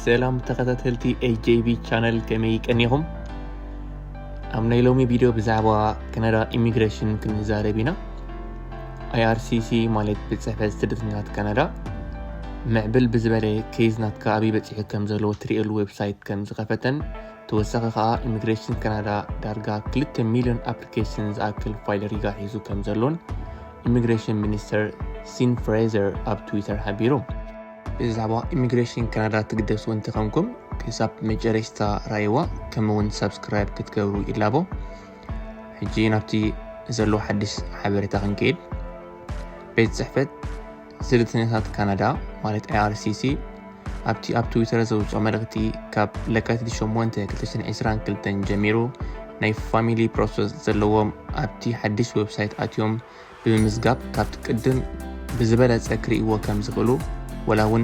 ሰላም ተኸታተልቲ ኤች ጂ ቢ ቻነል፣ ከመይ ቀኒኹም? ኣብ ናይ ሎሚ ቪድዮ ብዛዕባ ካናዳ ኢሚግሬሽን ክንዛረብ ኢና። ኣይኣርሲሲ ማለት ቤት ጽሕፈት ስደተኛታት ካናዳ ምዕብል ብዝበለ ኬዝ ናትካ ኣበይ በጺሑ ከም ዘለዎ ትርእየሉ ዌብሳይት ከም ዝኸፈተን ተወሳኺ ከኣ ኢሚግሬሽን ካናዳ ዳርጋ ክልተ ሚልዮን ኣፕሊኬሽን ዝኣክል ፋይል ሪጋ ሒዙ ከም ዘሎን ኢሚግሬሽን ሚኒስተር ሲን ፍሬዘር ኣብ ትዊተር ሓቢሩ። ብዛዕባ ኢሚግሬሽን ካናዳ ትግደሱ እንተኾንኩም ክሳብ መጨረሽታ ራይዋ ከምኡ እውን ሳብስክራይብ ክትገብሩ ይላቦ። ሕጂ ናብቲ ዘሎ ሓድሽ ሓበሬታ ክንከይድ። ቤት ጽሕፈት ስደተኛታት ካናዳ ማለት ኣይኣርሲሲ ኣብቲ ኣብ ትዊተር ዘውፅኦ መልእኽቲ ካብ ለካቲት ሸሞንተ ክልተ ሽሕን ዕስራን ክልተን ጀሚሩ ናይ ፋሚሊ ፕሮሰስ ዘለዎም ኣብቲ ሓድሽ ዌብሳይት ኣትዮም ብምምዝጋብ ካብቲ ቅድም ብዝበለፀ ክርእይዎ ከም ዝኽእሉ ወላ እውን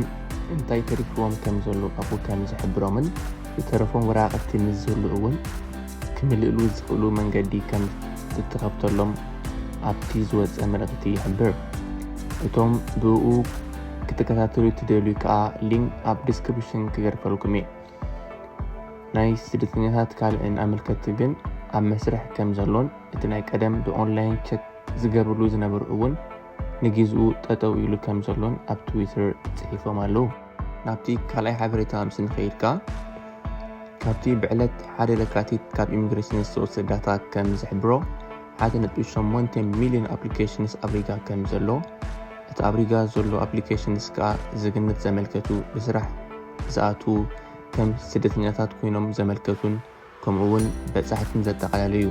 እንታይ ተሪፍዎም ከም ዘሎ ኣብኡ ከም ዝሕብሮምን ዝተረፎም ወረቓቕቲ ምስ ዝህሉ እውን ክምልእሉ ዝኽእሉ መንገዲ ከም ዝተኸፍተሎም ኣብቲ ዝወፀ መልእኽቲ ይሕብር። እቶም ብኡ ክትከታተሉ ትደልዩ ከኣ ሊንክ ኣብ ዲስክሪፕሽን ክገርፈልኩም እየ። ናይ ስደተኛታት ካልእን ኣመልከቲ ግን ኣብ መስርሕ ከም ዘሎን እቲ ናይ ቀደም ብኦንላይን ቸክ ዝገብርሉ ዝነበሩ እውን ንጊዝኡ ጠጠው ኢሉ ከም ዘሎን ኣብ ትዊተር ጽሒፎም ኣለዉ። ናብቲ ካልኣይ ሓበሬታ ምስ ንኸይድ ከኣ ካብቲ ብዕለት ሓደ ለካቲት ካብ ኢሚግሬሽን ዝተወስደ ዳታ ከም ዝሕብሮ ሓደ ነጥቢ ሸሞንተ ሚልዮን ኣፕሊኬሽንስ ኣብ ሪጋ ከም ዘሎ እቲ ኣብ ሪጋ ዘሎ ኣፕሊኬሽንስ ከኣ ዜግነት ዘመልከቱ ብስራሕ ዝኣትዉ ከም ስደተኛታት ኮይኖም ዘመልከቱን ከምኡ እውን በጻሕትን ዘጠቓለለ እዩ።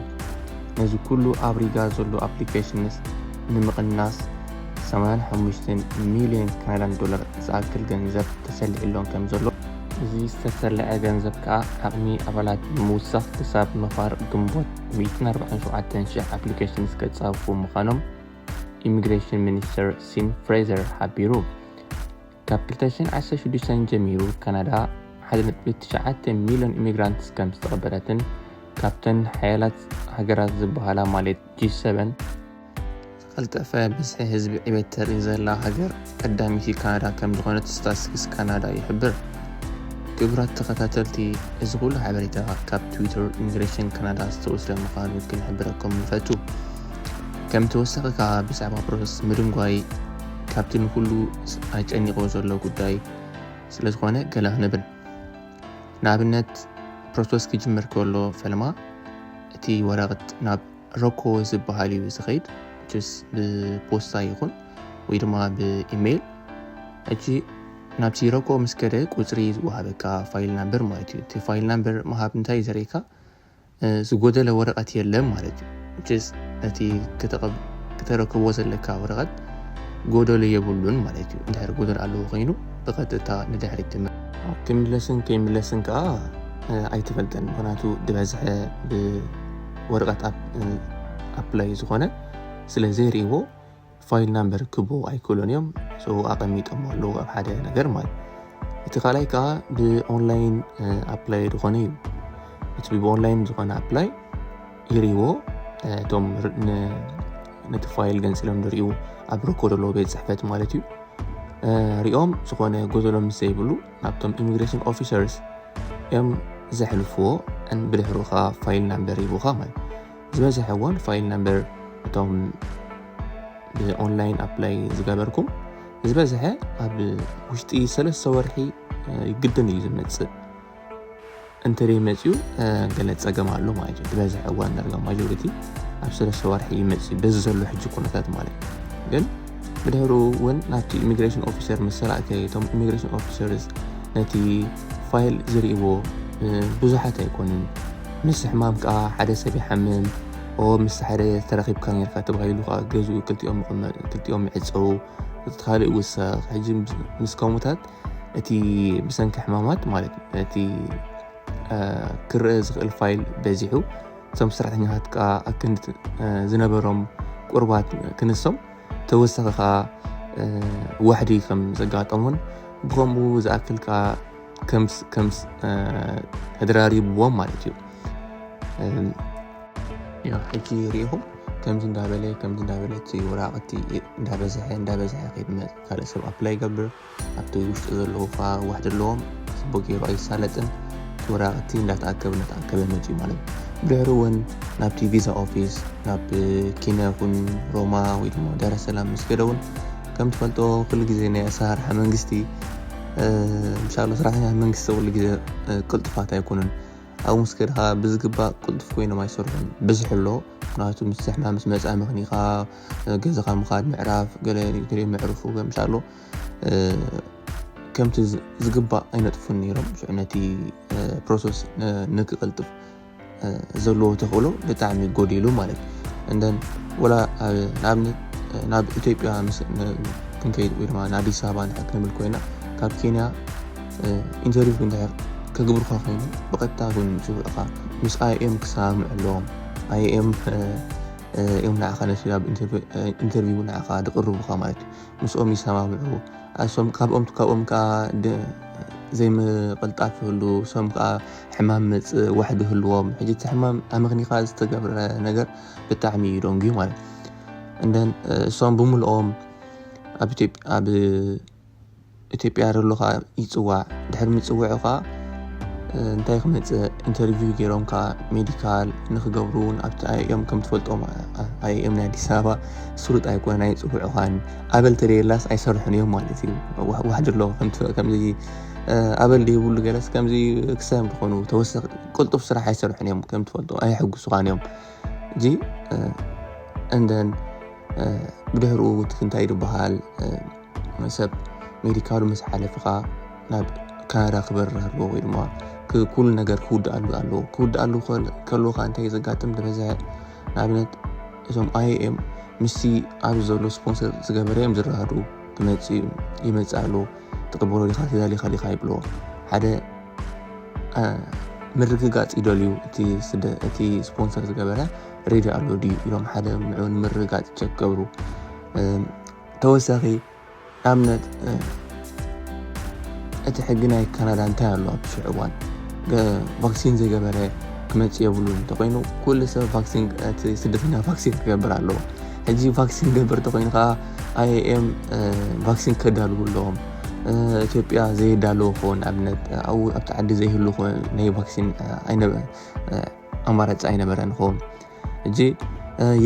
ነዚ ኩሉ ኣብ ሪጋ ዘሎ ኣፕሊኬሽንስ ንምቕናስ ሰማንያን ሓሙሽተን ሚልዮን ካናዳን ዶላር ዝኣክል ገንዘብ ተሰሊዕሎም ከም ዘሎ እዚ ዝተሰለዐ ገንዘብ ከኣ ዓቕሚ ኣባላት ብምውሳኽ ክሳብ ምፋር ግንቦት ሚእትን ኣርባዓን ሸውዓተን ሽሕ ኣፕሊኬሽንስ ከጻፉ ምዃኖም ኢሚግሬሽን ሚኒስተር ሲን ፍሬዘር ሓቢሩ። ካብ ክልተ ሽሕን ዓሰርተ ሽዱሽተን ጀሚሩ ካናዳ ሓደ ነጥቢ ትሽዓተ ሚልዮን ኢሚግራንትስ ከም ዝተቐበለትን ካብተን ሓያላት ሃገራት ዝበሃላ ማለት ጂ ሰቨን ዝቐልጠፈ ብዝሒ ህዝቢ ዕቤት ተርኢ ዘላ ሃገር ቀዳሚቲ ካናዳ ከም ዝኾነት ስታትስቲክስ ካናዳ ይሕብር። ክቡራት ተኸታተልቲ፣ እዚ ኩሉ ሓበሬታ ካብ ትዊተር ኢሚግሬሽን ካናዳ ዝተወስደ ምዃኑ ክንሕብረኩም ንፈቱ። ከም ተወሳኺ ከኣ ብዛዕባ ፕሮሰስ ምድንጓይ ካብቲ ንኹሉ ኣጨኒቑ ዘሎ ጉዳይ ስለ ዝኾነ ገለ ክንብል። ንኣብነት ፕሮሰስ ክጅምር ከሎ ፈልማ እቲ ወረቐት ናብ ረኮ ዝበሃል እዩ ዝኸይድ ችስ ብፖስታ ይኹን ወይ ድማ ብኢሜይል። ሕጂ ናብቲ ረኮ ምስ ከደ ቁፅሪ ዝወሃበካ ፋይል ናምበር ማለት እዩ። እቲ ፋይል ናምበር ምሃብ እንታይ ዘርእካ ዝጎደለ ወረቐት የለን ማለት እዩ። ችስ ነቲ ክተረክቦ ዘለካ ወረቐት ጎደሎ የብሉን ማለት እዩ። እንድሕር ጎደሎ ኣለዎ ኮይኑ ብቐጥታ ንድሕሪት ትምለስ። ክምለስን ከይምለስን ከዓ ኣይትፈልጠን። ምክንያቱ ዝበዝሐ ብወረቐት ኣፕላይ ዝኾነ ስለ ዘይርእይዎ ፋይል ናምበር ክቦ ኣይክእሉን እዮም። ሶ ኣቐሚጦም ኣለዉ ኣብ ሓደ ነገር ማለት። እቲ ካልኣይ ከዓ ብኦንላይን ኣፕላይ ዝኾነ እዩ። እቲ ብኦንላይን ዝኾነ ኣፕላይ ይርእይዎ። እቶም ነቲ ፋይል ገንፂሎም ዝርእዩ ኣብ ረኮ ዘለዎ ቤት ፅሕፈት ማለት እዩ። ሪኦም ዝኾነ ጎደሎ ምስ ዘይብሉ ናብቶም ኢሚግሬሽን ኦፊሰርስ እዮም ዘሕልፍዎ። ብድሕሩ ከዓ ፋይል ናምበር ይቡኻ ማለት ዝበዝሐ እዋን ፋይል ናምበር እቶም ብኦንላይን ኣፕላይ ዝገበርኩም ዝበዝሐ ኣብ ውሽጢ ሰለስተ ወርሒ ግድን እዩ ዝመፅእ። እንተደይ መፅኡ ገለ ፀገም ኣሎ ማለት እዩ። ዝበዝሐ እዋን ዳርጋ ማጆሪቲ ኣብ ሰለስተ ወርሒ ይመፅእ በዚ ዘሎ ሕጂ ኩነታት ማለት እዩ። ግን ብድሕሩ እውን ናብቲ ኢሚግሬሽን ኦፊሰር ምስ ተላእከ እቶም ኢሚግሬሽን ኦፊሰርስ ነቲ ፋይል ዝርእይዎ ብዙሓት ኣይኮኑን። ምስ ሕማም ከዓ ሓደ ሰብ ይሓምም ኦ ምስ ሓደ ተረኺብካ ነርካ ተባሂሉ ከዓ ገዝኡ ክልቲኦም ይዕፀው፣ እቲ ካልእ ይውሰኽ። ሕጂ ምስ ከምኡታት እቲ ብሰንኪ ሕማማት ማለት እቲ ክረአ ዝኽእል ፋይል በዚሑ እቶም ሰራሕተኛታት ከዓ ኣክንዲ ዝነበሮም ቁርባት ክንሶም ተወሳኺ ከዓ ዋሕዲ ከም ዘጋጠሙን ብከምኡ ዝኣክል ከዓ ከምስ ከምስ ተደራሪብዎም ማለት እዩ። ሕጂ ሪኢኹም ከምዚ እንዳበለ ከምዚ እንዳበለ እቲ ወራቕቲ እንዳበዝሐ እንዳበዝሐ ከይድ መ- ካልእ ሰብ ኣፕላይ ይገብር። ኣብቲ ውሽጢ ዘለዉ ከዓ ዋሕዲ ኣለዎም። ጽቡቅ ገይሩ ኣይሳለጥን። እቲ ወራቕቲ እንዳተኣከበ እንዳተኣከበ መፅዩ ማለት እዩ። ብድሕሪ እውን ናብቲ ቪዛ ኦፊስ ናብ ኬንያ ይኹን ሮማ ወይ ድማ ዳረሰላም ምስ ከደ እውን ከም ትፈልጦ ኩሉ ግዜ ናይ ኣሰራርሓ መንግስቲ ምሻሎ ሰራሕተኛ መንግስቲ ኩሉ ግዜ ቅልጥፋት ኣይኮኑን። ኣብኡ ምስ ከድካ ብዝግባእ ቅልጡፍ ኮይኖም ኣይሰርሑን። ብዝሕ ኣሎ። ምክንያቱ ምስ ሕማም ምስ መፅኣ ምኽኒኻ ገዛኻ ምኻድ ምዕራፍ ገለ ገለ መዕርፉ ምሻሎ ከምቲ ዝግባእ ኣይነጥፉን ነይሮም። ሽዑ ነቲ ፕሮሰስ ንክቅልጥፍ ዘለዎ ተኽእሎ ብጣዕሚ ጎዲሉ ማለት እዩ። እንደን ወላ ንኣብነት ናብ ኢትዮጵያ ክንከይድ ወይ ድማ ንኣዲስ ኣበባ ንሕክምል ኮይና ካብ ኬንያ ኢንተርቪው እንድሕር ከግብሩካ ኮይኑ ብቐጥታ ግን ዝውዕኻ ምስ ኣይኤም ክሰማምዑ ኣለዎም። ኣይኤም እዮም ንዓኻ ነቲ ናብ ኢንተርቪው ንዓኻ ድቅርቡኻ ማለት እዩ። ምስኦም ይሰማምዑ። እሶም ካብኦም ካብኦም ከዓ ዘይምቕልጣፍ ይህሉ። እሶም ከዓ ሕማም መፅእ ዋሕዲ ህልዎም። ሕጂ እቲ ሕማም ኣመኽኒኻ ዝተገብረ ነገር ብጣዕሚ እዩ ደንጉዩ ማለት እንደን እሶም ብምልኦም ኣብ ኢትዮጵያ ኣብ ኢትዮጵያ ዘሎ ከዓ ይፅዋዕ። ድሕሪ ምፅውዑ ከዓ እንታይ ክመፅእ ኢንተርቪው ገይሮም ከዓ ሜዲካል ንክገብሩ እውን ኣብቲ ኣይኤም ከም ትፈልጦም ኣይኤም ናይ ኣዲስ ኣበባ ስሩጥ ኣይኮነን ኣይፅውዑኻን። ኣበል ተደየላስ ኣይሰርሑን እዮም ማለት እዩ። ዋሕዲ ኣሎ ከምዚ ኣበል ደይብሉ ገለስ ከምዚ ክሳዮም ዝኾኑ ተወሰኺ ቅልጡፍ ስራሕ ኣይሰርሑን እዮም ከም ትፈልጦ ኣይሕጉሱኻን እዮም። እዚ እንደን ብድሕሪኡ እቲ እንታይ ዝበሃል ሰብ ሜዲካሉ ምስ ሓለፍኻ ናብ ካናዳ ክበርር ኣለዎ ወይ ድማ ኩሉ ነገር ክውድኣሉ ኣለዎ። ክውድኣሉ ከልዎ ከዓ እንታይ ዘጋጥም ዝበዝሐ ንኣብነት እዞም ኣይኤም ምስቲ ኣብዚ ዘሎ ስፖንሰር ዝገበረ እዮም ዝረዳድኡ። ክመፅእ ይመፅእ ኣለዎ። ትቅበሎ ዲኻ ትዳሊኻ ዲኻ ይብልዎ። ሓደ ምርግጋፅ ይደልዩ። እቲ ስደ እቲ ስፖንሰር ዝገበረ ሬዲ ኣሎ ድዩ ኢሎም ሓደ ምዑን ምርግጋፅ ቸክ ገብሩ። ተወሳኺ ኣብነት እቲ ሕጊ ናይ ካናዳ እንታይ ኣሎ ኣብ ሽዑ እዋን ቫክሲን ዘይገበረ ክመፅእ የብሉ እንተኮይኑ ኩሉ ሰብ ቫክሲን እቲ ስደተኛ ቫክሲን ክገብር ኣለዎ። ሕጂ ቫክሲን ገብር እንተኮይኑ ከዓ ኣይኤም ቫክሲን ከዳልዉ ኣለዎም። ኢትዮጵያ ዘይዳለዎ ክኸውን ኣብነት ኣብቲ ዓዲ ዘይህሉ ናይ ቫክሲን ኣማራፂ ኣይነበረን ክኸውን። ሕጂ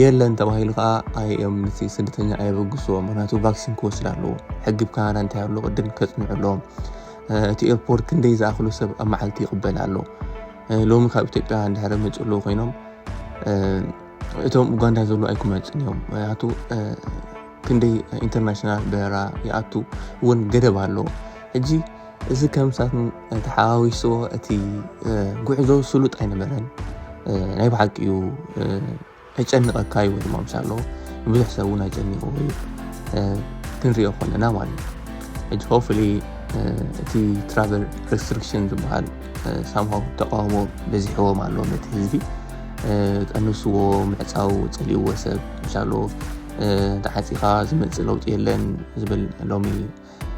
የለን ተባሂሉ ከዓ ኣይኤም ነቲ ስደተኛ ኣየበግስዎ። ምክንያቱ ቫክሲን ክወስድ ኣለዎ። ሕጊ ብካናዳ እንታይ ኣሎ ቅድም ከፅንዑ ኣለዎም። እቲ ኤርፖርት ክንደይ ዝኣክሉ ሰብ ኣብ መዓልቲ ይቕበል ኣሎ። ሎሚ ካብ ኢትዮጵያ እንድሕር መፅኡ ኣለዉ ኮይኖም እቶም ኡጋንዳ ዘለዉ ኣይክመፅን እዮም። ምክንያቱ ክንደይ ኢንተርናሽናል በረራ ይኣቱ እውን ገደብ ኣለዎ። ሕጂ እዚ ከም ሳት ተሓዋዊስዎ እቲ ጉዕዞ ስሉጥ ኣይነበረን። ናይ ብሓቂ እዩ። የጨንቐካ እዩ ወይ ድማ ምሳሎ ብዙሕ ሰብ እውን ኣጨኒቑ እዩ ክንሪኦ ከለና ማለት እዩ። ሕጂ ሆፍሊ እቲ ትራቨል ሬስትሪክሽን ዝበሃል ሳምሃው ተቃውሞ በዚሕዎም ኣሎ ነቲ ህዝቢ ቀንስዎ ምዕፃው ፀሊእዎ ሰብ ምሻሎ ተዓፂኻ ዝመፅእ ለውጢ የለን ዝብል ሎሚ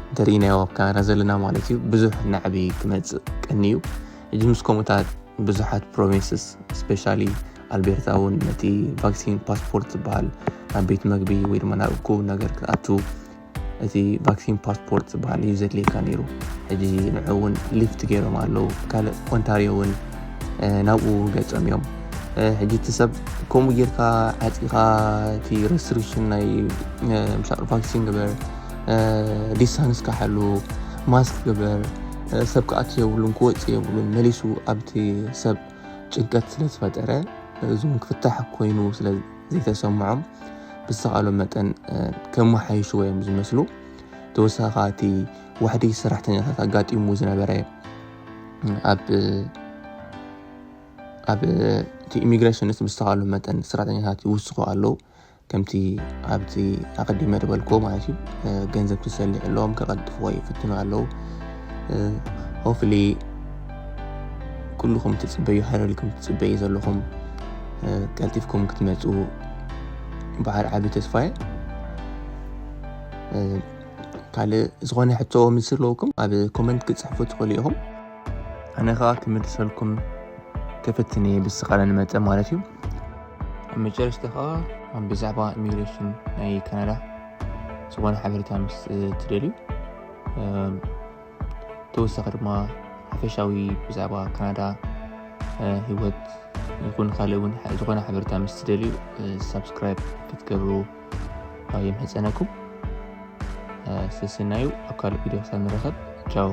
እንተርኢናዮ ኣብ ካናዳ ዘለና ማለት እዩ ብዙሕ ናዕቢ ክመፅእ ቀኒ እዩ። ሕጂ ምስ ከምኡታት ብዙሓት ፕሮቪንስስ ስፔሻሊ ኣልቤርታ እውን ነቲ ቫክሲን ፓስፖርት ዝበሃል ናብ ቤት መግቢ ወይ ድማ ናብ እኩብ ነገር ክትኣቱ እቲ ቫክሲን ፓስፖርት ዝበሃል እዩ ዘድልየካ ነይሩ። ሕጂ ንዑ እውን ሊፍት ገይሮም ኣለዉ። ካልእ ኦንታሪዮ እውን ናብኡ ገጾም እዮም። ሕጂ እቲ ሰብ ከምኡ ጌርካ ዓፂኻ እቲ ሬስትሪክሽን ናይ ምሻ ቫክሲን ግበር፣ ዲስታንስ ካሓሉ፣ ማስክ ግበር፣ ሰብ ክኣቱ የብሉን ክወፅእ የብሉን። መሊሱ ኣብቲ ሰብ ጭንቀት ስለ ዝፈጠረ እዚ እውን ክፍታሕ ኮይኑ ስለ ዘይተሰምዖም ብዝተኻእሎም መጠን ከመሓይሽዎ እዮም ዝመስሉ። ተወሳኺ እቲ ዋሕዲ ሰራሕተኛታት ኣጋጢሙ ዝነበረ ኣብ ኣብ እቲ ኢሚግሬሽንስ ብዝተኻእሎም መጠን ሰራሕተኛታት ይውስኹ ኣለዉ። ከምቲ ኣብቲ ኣቐዲመ ዝበልክዎ ማለት እዩ ገንዘብ ክሰልዕ ኣለዎም ከቐልጥፍዎ ይፍትኑ ኣለዉ። ሆፍሊ ኩልኹም ትፅበዩ ሃረልኩም ትፅበዩ ዘለኹም ቀልጢፍኩም ክትመፁ በዓል ዓቢ ተስፋየ። ካልእ ዝኾነ ሕቶ ምስ ዘለውኩም ኣብ ኮመንት ክትፅሕፉ ትኽእሉ ኢኹም። ኣነ ከዓ ክምልሰልኩም ክፍትን እየ ብዝተኻእለኒ መጠን ማለት እዩ። መጨረሽታ ከዓ ብዛዕባ ኢሚግሬሽን ናይ ካናዳ ዝኾነ ሓበሬታ ምስ ትደልዩ ተወሳኺ ድማ ሓፈሻዊ ብዛዕባ ካናዳ ህይወት ይኹን ካልእ እውን ዝኾነ ሓበሬታ ምስ ትደልዩ ሳብስክራይብ ክትገብሩ ይምሕፀነኩም። ስስናዩ ኣብ ካልእ ቪዲዮ ክሳብ ንረኸብ ቻው።